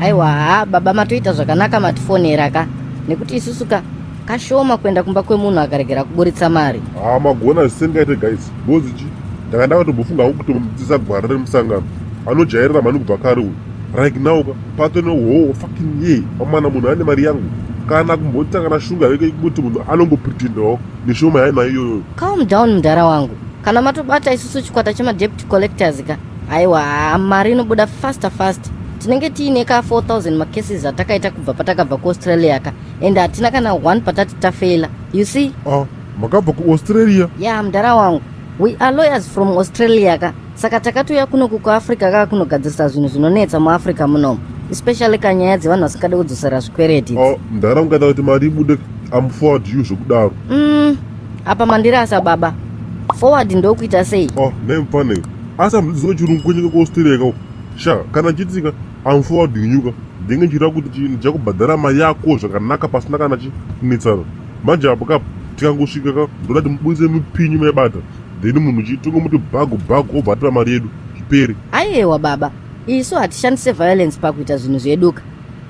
Aiwa, haa baba, matoita zvakanaka matifonera ka, nekuti isusu ka kashoma kuenda kumba kwemunhu akaregera kuburitsa mari. Ha, magona zvisingaite guys. Bozi chi ndanga ndakatombofunga hangu kutomudzidzisa gwara remusangano. Anojairira mhani kubva kare uyu. Right now ka pato newhole fucking year amana munhu ane mari yangu kana kumbotanga kana shunga yake kuti munhu anongopretendawo neshoma yainayo iyoyo. Calm down mudhara wangu, kana matobata isusu chikwata chemadebt collectors ka, aiwa haa mari inobuda faster fast. Tinenge tiine ka 4000 macases atakaita kubva patakabva kuAustralia ka, and hatina kana one patati tafeila, you see. Ah, makabva kuAustralia? Ya mudhara wangu, we are lawyers from Australia ka, saka takatouya kunoku kuAfrica ka kunogadzirisa zvinhu zvinonetsa muAfrica munomu, especially kanyaya dzevanhu vasingade kudzosera zvikwereti. Ah, mudhara, ungaita kuti mari ibude, am forward you zvokudaro. Apa mandirasa baba, forward ndokuita sei? Ah, nemufane, asi hamudzidziswa chirungu kwenyika kuAustralia ka? Sha, kana chitika am forward you ka, ndinge ndichida kuti ndichakubhadhara mari yako zvakanaka pasina kana chi kunetsana. Manje apo kapo tikangosvika ka, ndoda kuti mubudise mupinyu maibata, then munhu chi tongomuti bhagu bhagu, obva atipa mari yedu, zvipere. Aiwa baba, isu hatishandise violence pakuita zvinhu zvedu ka.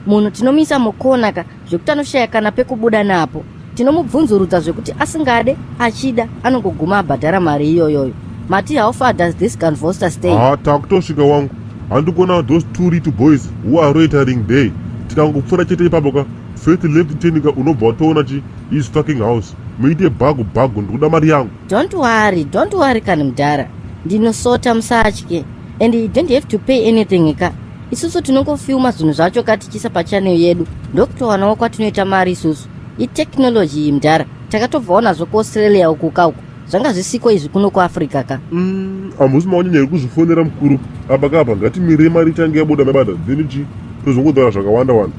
Munhu tinomuisa mukona ka zvekuti anoshaya kana pekubuda napo. Tinomubvunzurudza zvekuti asingade achida anongoguma abhadhara mari iyoyoyo. Mati how far does this Gunvoster stay? Ha, takutosvika wangu. Handikuona those two little boys who are loitering there? Tikangopfuura chete ipapo ka, first left turn ka, unobva watoona chi his fucking house. Muite bhagu bhagu, ndikuda mari yangu. Don't worry, don't worry kani mudhara, ndinosota, musatye. And you don't have to pay anything ka. Isusu tinongofilma zvinhu zvacho ka, tichiisa pachannel yedu, ndokutowanawo kwatinoita mari isusu. Itechnology iyi mudhara, takatobvawo nazvo kuAustralia uku ka, uku zvanga zvisiko izvi kuno kuAfrica ka. Hamusi maonyanya here kuzvifonera mukuru? Apa kapa ngatimirei mari ichange yabuda maibata, then chi tozongotaura zvakawanda wanda.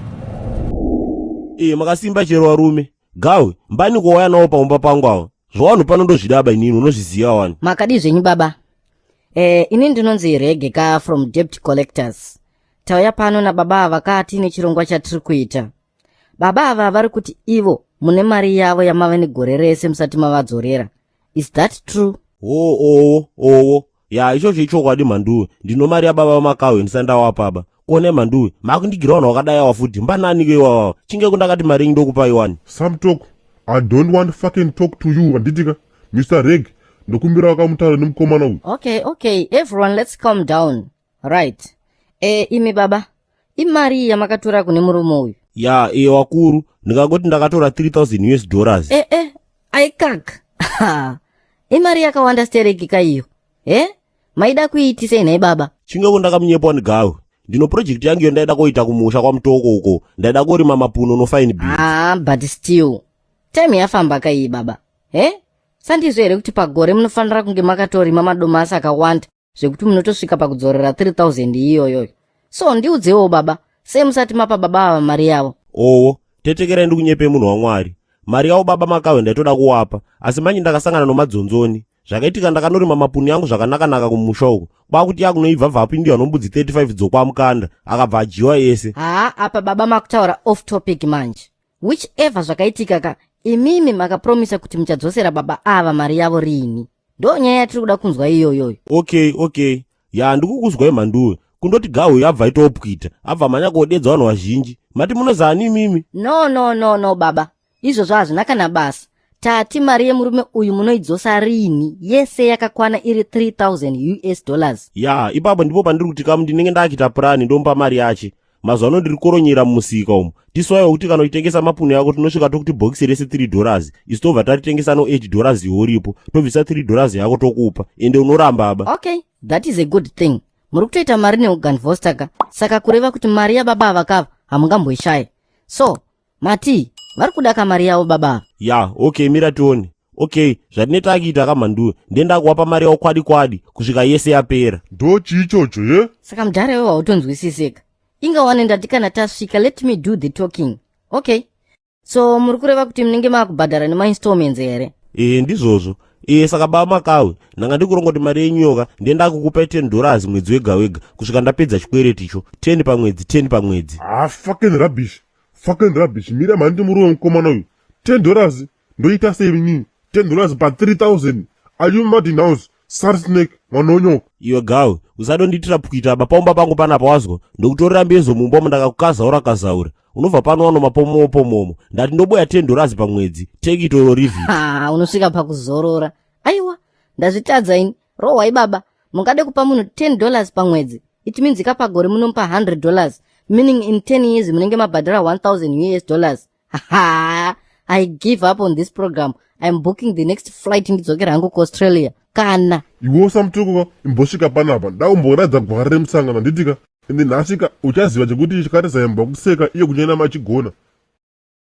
E, makasimba chero varume. Gawe, mbani kuwaya nawo paumba pangu awa? Zvawanhu pano ndozvidaba inini, unozviziva wani. Makadii zvenyu baba? Ini ndinonzi Rege ka from Debt Collectors. Tauya pano nababa ava ka, tiine chirongwa chatiri kuita. Baba ava vari kuti ivo mune mari yavo yamave negore rese musati mavadzorera. Is that true? O, owo owo, ya, ichocho ichokwadi mhanduwe. Ndino mari yababa vaMakawe ndisati ndawapaba. Kone mhanduwe, makundigira vanhu vakadai awa futi, mbananiko iwawawa? Chinge kundakati mari yenyu ndokupai wani. Some talk, I don't want fucking talk to you, handitika Mr Reg, ndokumbira wakamutaura nemukomana uyu. Okay, everyone let's calm down. Right, imi baba, imari yamakatora kune murume uyu? Ya, iye wakuru, ndingangoti ndakatora 3000 US dollars. Aikaka, imari yakawanda stereki ka iyo. Maida kuiitisei nhai baba? Chinge kundakamunyepwa ndigawe. Ndino project yangu iyo ndaida koita kumusha kwaMutoko uko, ndaida korima mapuno nofine beans. Ah, but still time yafamba ka iyi baba. Sandizvo here kuti pagore munofanira kunge makatorima madomasi akawanda zvekuti munotosvika pakudzorera 3000 iyoyoyo? So ndiudzewo baba, sei musati mapa baba ava mari yavo? Owo, tetekerai ndikunyepe munhu waMwari. Mari yavo baba Makawe ndaitoda kuwapa, asi manje ndakasangana nomadzonzoni. Zvakaitika, ndakanorima mapunu yangu zvakanaka-naka kumusha uko, kwakuti yakunoibva bva apindiwa nombudzi 35 dzokwamukanda, akabva adyiwa ese. Haa, apa baba makutaura off topic manje. Whichever zvakaitika ka, imimi makapromisa kuti muchadzosera baba ava mari yavo riini? Ndo nyaya yatiri kuda kunzwa iyoyoyo. Okay, ya, ndikukuzwai mhanduwe. Kundoti gahu yabva itopwita, abva manya kodedza vanhu vazhinji. Mati munozani imimi? No, no, no, no baba, izvozvo hazvina kana basa. Tati mari yemurume uyu munoidzosa riini yese yakakwana iri 3000 US dollars? Ya, ipapo ndipo pandiri kuti kamu ndinenge ndaakita purani, ndomupa mari yache. Mazuva ano ndiri koronyera mumusika umu, tiswaiwa kuti kana uchitengesa mapunu yako tinosvika tokuti bhokisi rese $3, isu tobva taritengesa no $8 iwo uripo, tobvisa $3 yako tokupa, ende unoramba ba. Okay, that is a good thing. Muri kutoita mari neuganvosta ka, saka kureva kuti mari yababa ava kava hamungamboishaya. So mati vari kuda kamari yavo baba ava? Ya, okay, mira tione. Okay, zvatine takuita kamhanduwe, ndenda kuwapa mari yavo kwadi kwadi kusvika yese yapera. Ndo chiichocho ye? Saka mudhara iwe hautonzwisiseka. Inga wane ndati kana tasvika let me do the talking. Okay, so muri kureva kuti munenge maakubhadhara nemainstallments here? Ee, ndizvozvo. Ee, saka baba Makawe, ndanga ndikuronga kuti mari yenyu ndenda kukupai $10 mwedzi wega wega kusvika ndapedza chikwereti icho, 10 pamwedzi, 10 pamwedzi. Ah, fucking rubbish, fucking rubbish. Mira mhani, ndimurume mukomana uyu. $10 ndoita sei inini? $10 pa 3000, are you mad in house? Sari snake mwana wenyoka. Iwe gawe, usadondiitira pwita apa paumba pangu panapa wazwa. Ndokutorera mbezo mumba umo ndakakukazaura kazaura. Unobva pano wano mapomomo pomomo. Ndati ndoboya 10 dollars pamwedzi. Take it or leave it. Ha, unosvika pakuzorora. Aiwa, ndazvitadza ini. Rohwai baba. Mungade kupa munhu 10 dollars pamwedzi. It means ka pagore munomupa 100 dollars. Meaning in 10 years munenge mabhadhara 1000 US dollars. Ha, I give up on this program. I'm booking the next flight ndidzokera hangu kuAustralia. Kana. Iwe usamutukuka imbosvika panapa ndakumboratidza gwara remusangano nditika ende nhasika uchaziva chekuti chakatarisa imbwa kuseka iye kunyanya machigona.